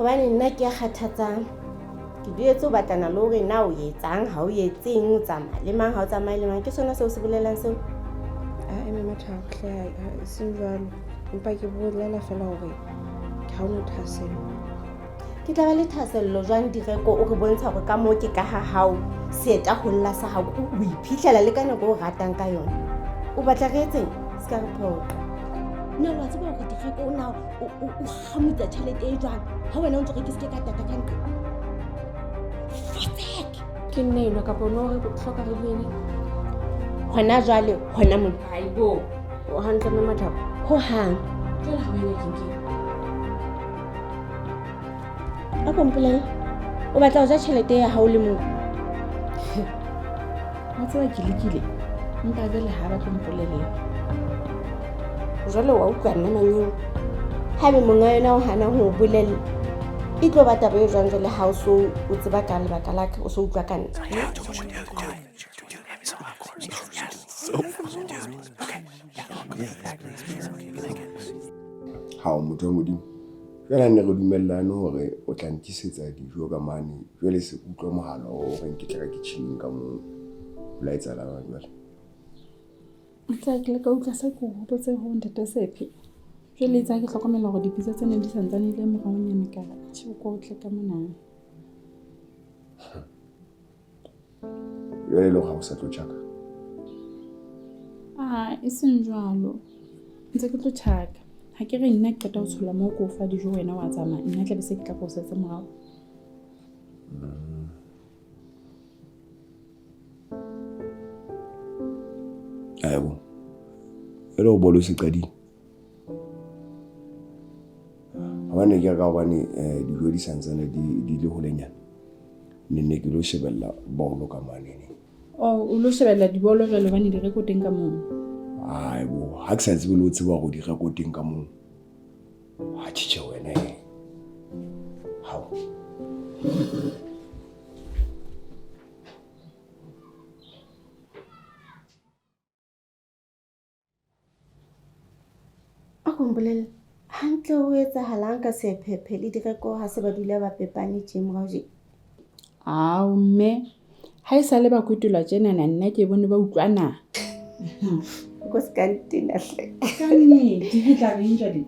Hobane nna ke ya kgathatsang. Ke duetse ho batlana le hore na o etsang, ha o etseng, o tsamaya le mang, ha o tsamaye le mang. Ke sona seo se bolelang seo? Ae mme Mathabo hle e seng jwalo. Empa ke bolela fela hore ha o na thahasello. Ke tla ba le thahasello jwang Direko o re bontsha hore ka moo ke ka ha hao seeta ho lla sa hao o iphitlhela le ka nako o ratang ka yona. O batla re etseng? Se ka re phoqa. Na wa tseba hore Direko o na o kgamutsa tjhelete e jwang ha wena o ntse re ke se ke ka tata ka nqa? Fotsek! Ke nna enwa kapa o no re hloka re bue neng? Hona jwale, hona mona. Haibo. O hantle mme Mathabo? Ho hang. Jwale ha wena ke ke. A ko mpolelle. O batla ho ja tjhelete ya hao le mong? Wa tseba ke lekile. Empa jwale ha ba tlo mpolella. Jwale wa utlwa nna manyeo. Haebe monga yona o hana ho o bolella, e tlo ba taba e jwang jwale ha o so o tseba ka lebaka la ka, o so utlwa ka nna. Hao motho wa Modimo. Jwale ne re dumellane hore o tla ntisetsa dijo ka mane. Jwale se ke utlwa mohala o reng ke tle ka kitcheneng ka moo. O la etsahalang jwale? Tla ke le ka utlwa se ke hopotse ho ntate Sephe. Jwale itse ha ke hlokomela hore dipitsa tse neng di santsane di le moraonyana ka re tjhe o ko tle ka mona. Jwale le hore ha o sa tlo tjhaka? Ah, e seng jwalo. Ntse ke tlo tjhaka. Ha ke re nna ke qeta ho tshola moo ke o fa dijo wena wa tsamaya. Nna tla be se ke tla ko setse morao. Aibo. Jwale o bolo se qadile. Hobane ke ka hobane dijo di santsane di le holenyana. Ne ne ke lo shebella bolo ka mane ne. Oh, o lo shebella dibolo jwale hobane di reko teng ka moo. Aibo, ha ke sa tsebe le ho tseba hore di reko teng ka moo. Ha tjhe wena. Hao. A ko mpolelle hantle ho etsahalang ka Sephephe le Direko ha se ba dula ba pepane tje morao tje? Ao mme, ha e sale ba kwetolwa tjenana nna ke bone ba utlwana. O ko se ka ntena hle. Ka nnete ke tla reng jwale?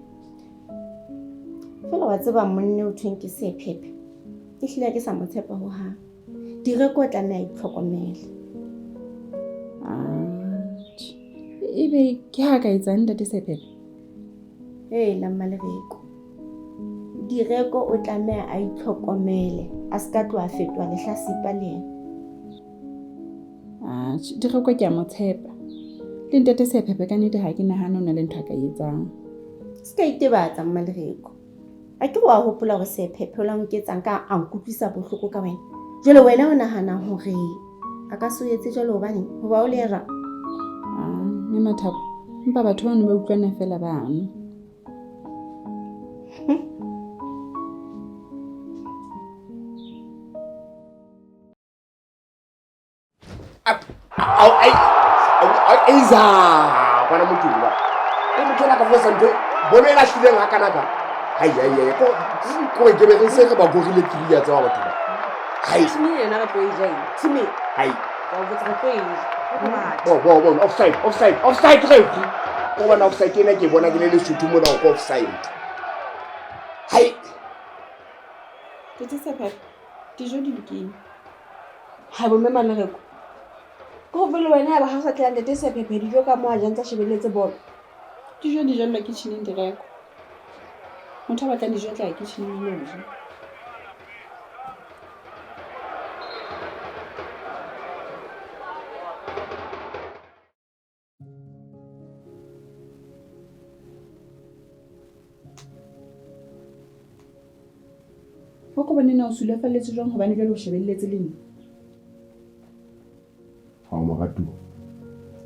Fela wa tseba monne o thweng ke Sephephe. Ehlile ke sa mo tshepa hohang. Direko o tlameha a itlhokomele. Ebe ke ha ka etsang ntate Sephephe? Ee, la Mmalereko. Direko o tlameha a itlhokomele, a se ka tloha fetoha lehlasipa le yena. Atjhe, Direko ke a mo tshepa. Le ntate Sephephe ka nnete ha ke nahane o na le ntho a ka e etsang. Se ka itebatsa Mmalereko. A ke wa hopola hore Sephephe o la nketsang ka a nkutlwisa bohloko ka wena. Jwale wena o nahana hore a ka se o etse jwalo hobaneng? Hoba o le ra. Ah, mme Mathabo, empa batho bano ba utlwana fela bano. Eiza bona motho ba e motho ena ka fosa ntho bolo e lahlileng ha kana ka hai hai hai ko ko ke be re se re ba gorile three ya tsa batho ba hai Tshimi yena re tlo e ja eng Tshimi hai ka o botsa re tlo e ja bo bo bo offside offside offside re ko bona offside ena ke bona ke le lesotho mona ko offside hai Tete Sephephe, dijo di lokile. Ha bo mme Malereko. Ke go le wena ba ha sa tlela ntate Sephephe dijo ka mo a jang tsa shebelletse bolo. Dijo di jellwa kitcheneng Direko. Motho a batlang dijo tla ya kitcheneng a lo ja. O ko bone na o sulafalletswe jwang hobane jwale o shebelletse le nna. Ha o moratuwa.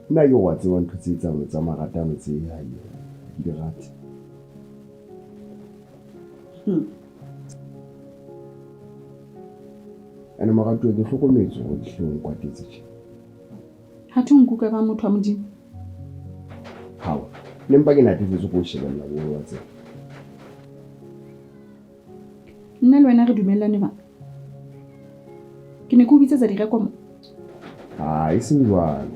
Nna ke wa tseba ntho tse tsa tsa maratano tse ha di rate. Ene moratuwa ke hlokometse hore ke hle o nkwatetse tje. Ha thwe nkuka ka motho wa Modimo. Hao, ne mpa ke natefetswe ke ho shebella bolo wa tseba. Nna le wena re dumellane jwang? Ke ne ke o bitsetsa direko mo. Ha e seng jwalo.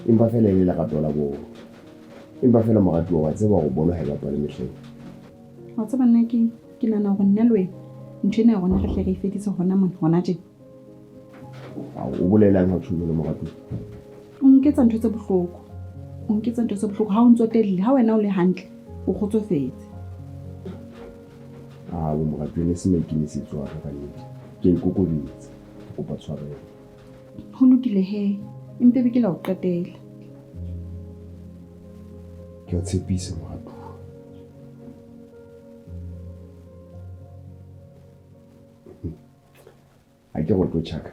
Empa feela e le lerato la bolo. Empa feela moratuwa wa tseba hore bolo ha e bapale mehleng. Wa tseba nna ke ke nahana hore nna le wena ntho ena ya rona re hle re e fedise hona mona hona tjena. Ao, o bolelang ha o tjho jwalo moratuwa? O nketsa ntho tse bohloko. O nketsa ntho tse bohloko ha o ntsotelle, ha wena o le hantle, o kgotsofetse. Ah, bo moratuwa ne se maikemisetso a ka ka nnete. Ke a ikokobetsa. Ke kopa tshwarelo. Ho lokile he, empa ebe ke la ho qetela. Ke a tshepisa moratuwa. Ha ke re o tlo tjhaka.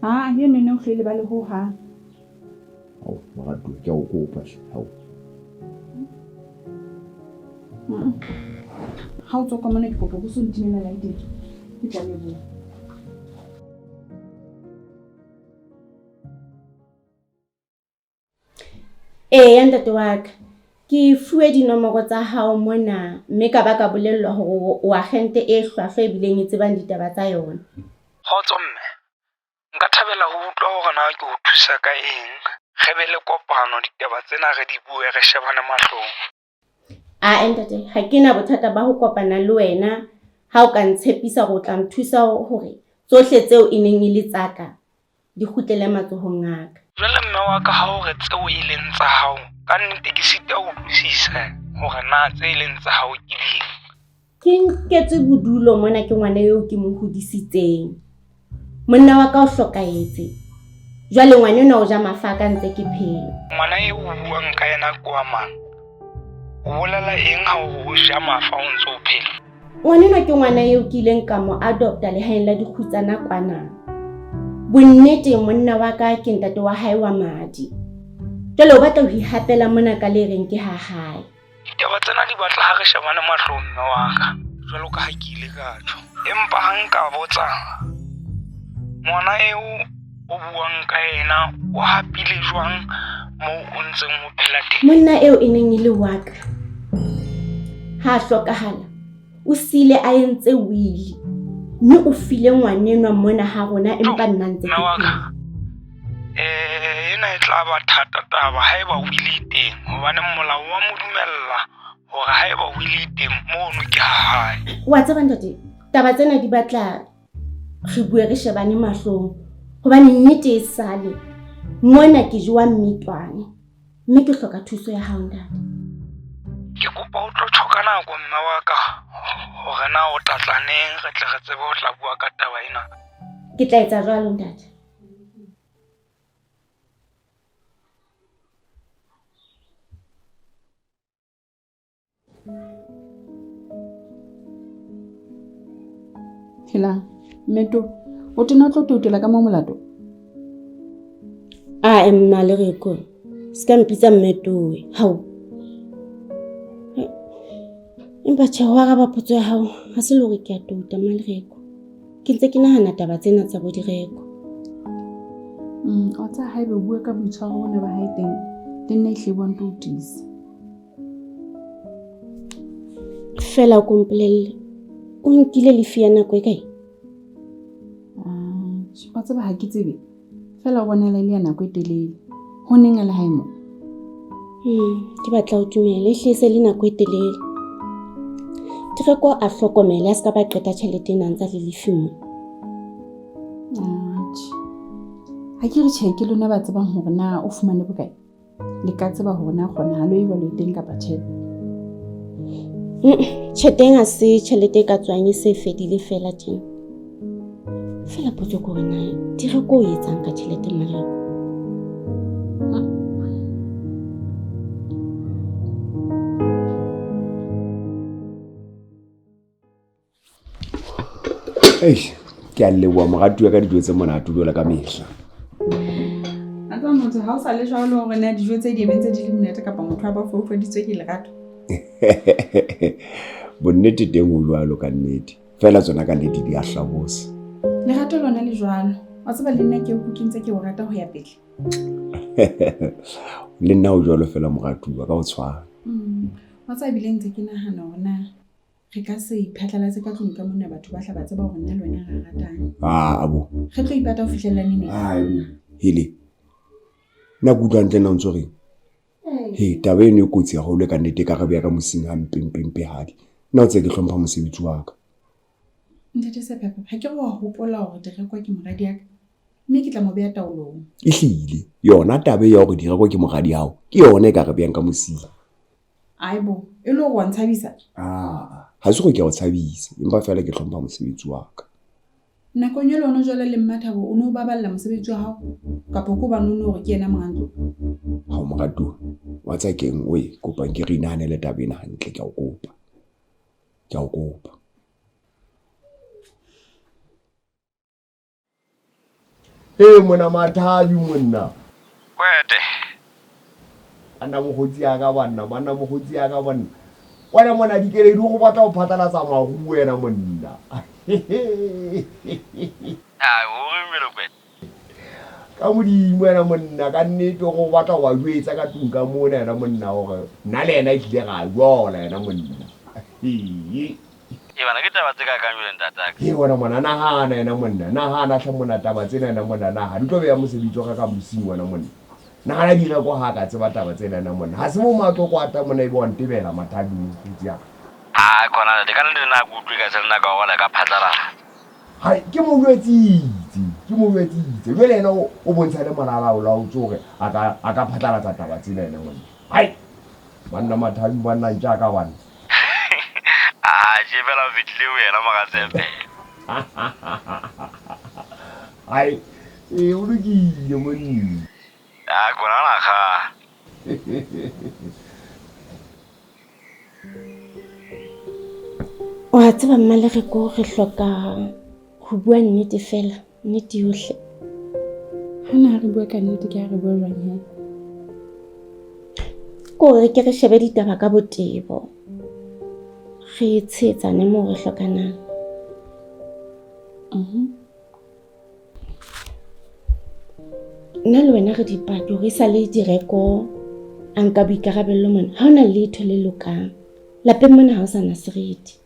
Ah, eno ne o hle lebale ho hang. Ao, moratuwa, ke a o kopa hle. Ao. Ha o tswa ka mona ke kopa o so ntimela light e. Ke tla leboha. Eya ntate wa ka, ke fuwe dinomoro tsa hao mona mme ka ba ka bolellwa hore o agente e hlwahlwa ebileng e tsebang ditaba tsa yona. Kgotso mme, nka thabela ho utlwa hore na ke o thusa ka eng. Re be le kopano ditaba tsena re di bue re shebane mahlong. Ae ntate, ha ke na bothata ba ho kopana le wena ha o ka ntshepisa hore o tla nthusa hore tsohle tseo e neng e le tsa ka di kgutlele matsohong a ka. Jwale mme wa ka ha o re tseo e leng tsa hao, ka nnete ke sita ho utlwisisa hore na tse e leng tsa hao ke ding. Ke nketswe bodulo mona ke ngwana eo ke mo hodisitseng. Monna wa ka o hlokahetse. Jwale ngwana enwa o ja mafa a ka ntse ke phela. Ngwana eo o buang ka yena ke wa mang? O bolela eng ha o re o ja mafa o ntse o phela? Ngwanenwa ke ngwana eo ke ileng ka mo adopta lehaeng la dikgutsana kwana. Bonnete monna wa ka ke ntate wa hae wa madi. Jwale o batla ho ihapela mona ka le reng ke ha hae. Ditaba tsena di batla ha re shebane mahlong mme wa ka, jwalo ka ha ke ile ka tjho. Empa ha nka botsa, ngwana eo o buang ka yena o hapile jwang moo o ntseng o phela teng? Monna eo e neng e le wa ka ha a hlokahala o sile a entse wili mme o file ngwanenwa mona ha rona empa nna ntse ke Mme wa ka, phela. ena e tla ba thata taba haeba wili e teng, hobane molao wa mo dumella hore haeba wili e teng mono ke ha hae. Wa tseba ntate, taba tsena di batla re bue re shebane mahlong hobane nnete e sale mona ke jowa mmitwane mme ke hloka thuso ya hao ntate. Ke kopa o tlo tjho ka nako mme wa ka hore na o tla tla neng re tle re tsebe ho tla bua ka taba ena. Ke tla etsa jwalo ntate. Helang, Mmeto, o tena o tlo toutela ka mo molato? A mma Lereko, se ka mpitsa mmetowe. Hao. Empa tjhe, ho araba potso ya hao, ha se le hore ke a touta mma Lereko. Ke ntse ke nahana taba tsena tsa bo direko. Wa tseba haeba o bua ka boitshwaro bona ba hae teng, le nna ehlile bo a ntoutisa. Feela o ko mpolelle, o nkile lefi ya nako e kae? Wa tseba ha ke tsebe. Feela o bonala e le ya nako e telele. Ho neng a le hae mo? Ke batla ho dumela, e hle e se le nako e telele. Direko a hlokomele a se ka ba qeta tjhelete ena ntsa le lefi mo. Atjhe. Ha ke re tjhe, ke lona ba tsebang hore na o fumane bokae. Le ka tseba hore na kgonahalo e jwalo e teng kapa tjhe. Tjhe teng ha se tjhelete e ka tswang e se fedile feela tjena. Feela potso ke hore na Direko o etsang ka tjhelete Mmareko? Eish, ke a leboha moratuwa ka dijo tse monate jwalo ka mehla. A tseba motho ha o sa le jwalo hore na dijo tse di ebe ntse di le monate kapa motho a ba foufaditswe ke lerato. Bonnete teng ho jwalo ka nnete. Feela tsona ka nnete di a hlabosa. Lerato lona le jwalo. Wa tseba le nna ke o ke ntse ke o rata ho ya pele. Le nna ho jwalo feela moratuwa ka ho tshwana. Wa tseba ebile ntse ke nahana hore na Re ka se iphatlalatse ka tlung ka mona batho ba hla ba tseba hore nna le wena re ratana. Aa bo. Re tlo ipata ho fihlella neneng? Ai bo. Hele. Nna ke utlwa hantle na o ntso reng? He, taba eno e kotsi haholo ka nnete e ka re beha ka mosing hampempempe hadi. Nna o tsebe ke hlompha mosebetsi wa ka. Ntate Sephephe, ha ke re wa hopola hore Direko ke moradi ya ka mme ke tla mo beha taolong. Ehlile, yona taba e ya hore Direko ke moradi hao ke yona e ka re behang ka mosing. Aibo, e le hore wa ntshabisa? Ah, ha se hore ke a o tshabisa, empa feela ke hlompha mosebetsi wa ka. Nakong e le hona jwale le Mmathabo o ne o baballa mosebetsi wa hao kapa ke hobane o ne o re ke yena monga ntlo? Ha o moratuwa, wa tseba keng oe kopang ke re inahanele taba ena hantle, ke a o kopa. Ke a o kopa. Hey mona Mathabi monna. Kwete. Banna mokgotsi ya ka banna, banna mokgotsi ya ka banna. Wena mona dikeledi go batla go phatlalatsa mahu wena monna. Ai, o reng jwale Kwete? Ka modimo wena monna, ka nnete go batla go ba jwetsa ka tlung ka mona yena monna hore nna le yena ehlile ra jola yena monna. E bana ke taba tse ka kang jwale ntataka. He wena mona nahana yena monna, nahana hle mona taba tsena yena monna naha di tlo beha mosebetsi wa ka ka mosing wena monna. Nahana Direko ha ka tseba taba tsena yena monna. Ha se bo matlo kwata monna ebe wa ntebela Mathabi mokgotsi ya ka. Hai khona ntate, ka nnete nna ha ke utlwe ka se le nako ya hore le ka phatlalatsa. Hai ke mo jwetsitse, ke mo jwetsitse. Jwale yena o bontsha le molalaolaotse hore a ka a ka phatlalatsa taba tsena yena monna. Hai banna Mathabi banna ntja ka banna. Atjhe fela o fihlile ho yena mora Tshepe. Hai ee o lokile monna. A kona na kga. Wa tseba Mmalereko re hloka ho bua nnete fela, nnete yohle. Hana ha re bua ka nnete ke ha re bua jwang he? Ke hore ke re shebe ditaba ka botebo. Re tshehetsane moo re hlokanang. Nna le wena re dipaki hore e sa le Direko a nka boikarabello mona. Ha hona letho le lokang. Lapeng mona ha ho sa na seriti.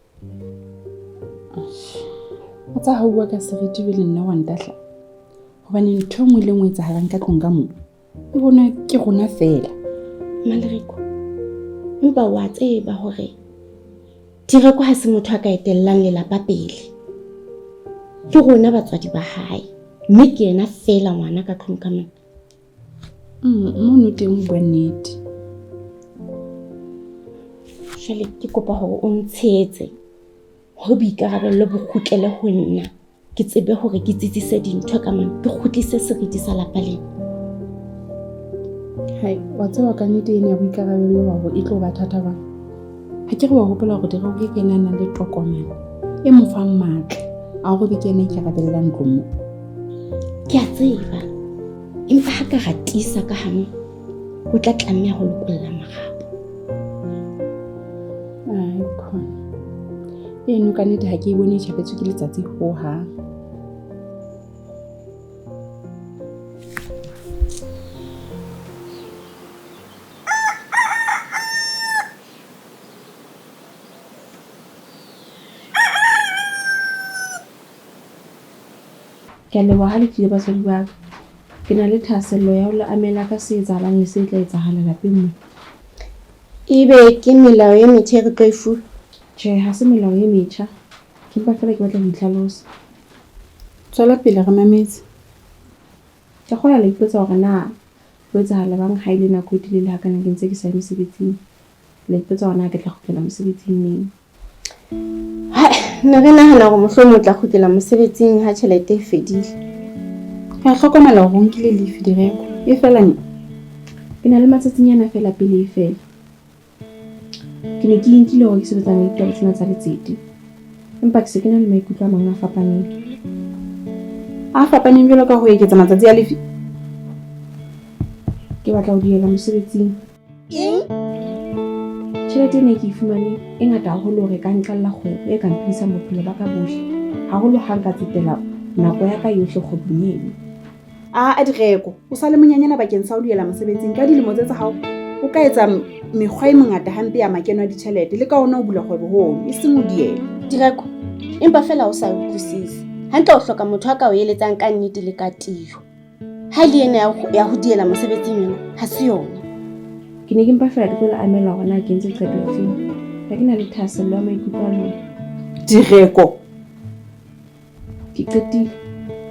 O tsa ha o bua ka seriti jwale nna wa ntahla. Hobane ntho e nngwe le nngwe e etsahalang ka tlung ka moo e bonwa ke rona feela. Mmalereko, empa wa tseba hore Direko ha se motho a ka etellang lelapa pele. Ke rona batswadi ba hae, mme ke yena feela ngwana ka tlung ka mona. Mono teng o bua nnete. Jwale ke kopa hore o ntshehetse hore boikarabello bo kgutlele ho nna. Ke tsebe hore ke tsitsise dintho ka mona, ke kgutlise seriti sa lapa lena. Hai, wa tseba ka nnete ena ya boikarabello ba hore e tlo ba thata jwang. Ha ke re wa hopola hore Direko ke yena a nang le tokomane e mo fang matla a hore be ke yena a ikarabellang ntlong mo. Ke a tseba, empa ha ka ra tiisa ka hanong, o tla tlameha ho lokolla marapo. Ai, khona. Eno ka nnete ha ke e bone e tjhapetswe ke letsatsi hohang. Ke a leboha ha le tlile batswadi ba ka. Ke na le thahasello ya ho le amela ka se etsahalang le se tla etsahala lapeng mona. Ebe ke melao e metjha e re tlo e fuwa? Tjhe, ha se melao e metjha. Ke mpa feela ke batla ho itlhalosa. Tswela pele re mametse. Ke kgolwa la ipotsa hore na ho etsahala bang ha e le nako e telele hakana ke ntse ke sa ye mosebetsing. La ipotsa hore na ke tla kgutlela mosebetsing neng. Hai, ne re nahana hore mohlomong o tla kgutlela mosebetsing ha tjhelete e fedile. Re a hlokomela hore o nkile leave Direko. E fela neng? Ke na le matsatsinyana feela pele e fela. Ke ne ke inkile hore ke sebetsana le ditaba tsena tsa letsete. Empa ke se ke na le maikutlo a mang a fapaneng. A fapaneng jwalo ka ho eketsa matsatsi a leave? Ke batla ho dihela mosebetsing. Eng? Tjhelete ena e ke e fumaneng e ngata haholo hore e ka nqalla kgwebo e ka mphedisang bophelo ba ka bohle. Haholo ha nka tsetela nako ya ka yohle kgwebong eno. A Direko, o sa le monyanyana bakeng sa ho dihela mosebetsing ka dilemo tse tsa hao. O ka etsa mekgwa e mengata hampe ya makeno a ditjhelete le ka ona o bula kgwebo hono, e seng o diela. Direko, empa fela o sa utlwisise. Hantle o hloka motho a ka o eletsang ka nnete le ka tiyo. Ha e le ena ya ho diela mosebetsing yona, ha se yona. Ke ne ke mpa fela ke tlo le amela hore na ke entse qeto efeng. Ha ke na le thahasello ya maikutlo a lona. Direko. Ke qetile.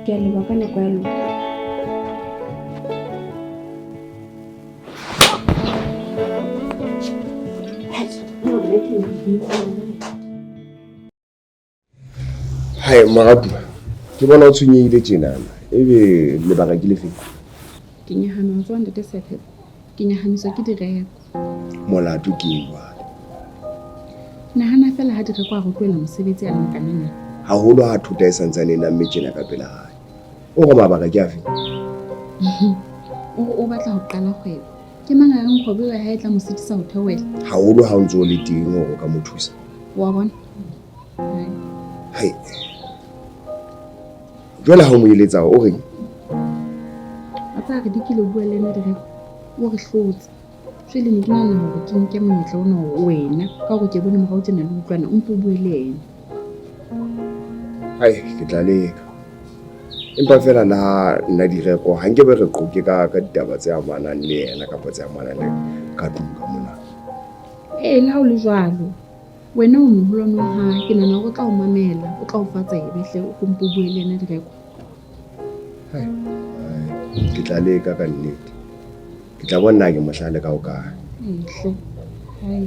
Ke a leboha ka nako ya lona. Hai moratuwa, ke bona o tshwenyehile tjenana. Ebe lebaka ke lefe? Ke nyahama ho tswa ntate Sephepho. Ke nyahamiswa ke Direko. Molato ke eng jwale? Nahana fela ha Direko a re tlohela mosebetsi a le mokananyana. Haholo ha thota e santsane e namme tjena ka pela hae. O re mabaka ke afe? O re o batla ho qala kgwebo. Ke mang a reng kgwebo eo ya hae e tla mo sitisa ho theohela? Haholo ha o ntse o le teng hore o ka mo thusa. Wa bona? Hai. Jwale ha o mo eletsa o reng? A tsaya re dikile o bua le ena Direko. O re hlotse. Jwale ne ke nahana hore ke nke monyetla ona hore wena ka hore ke bone morao tjena le utlwana o mpo o bue le ena. Hai, ke tla leka. Empa fela la nna Direko ha nke be re qoke ka ka ditaba tse amanang le yena kapa tse amanang le ka tlung ka mona. Ee, le ha o le jwalo. Wena o moholwane wa hae, ke nahana hore o tla o mamela, o tla o fa tsebe hle, o kompo o bue le yena Direko. Hai, hai, ke tla leka ka nnete. Ke tla bona na ke mohlale ka hokae. Ee hle. Hai.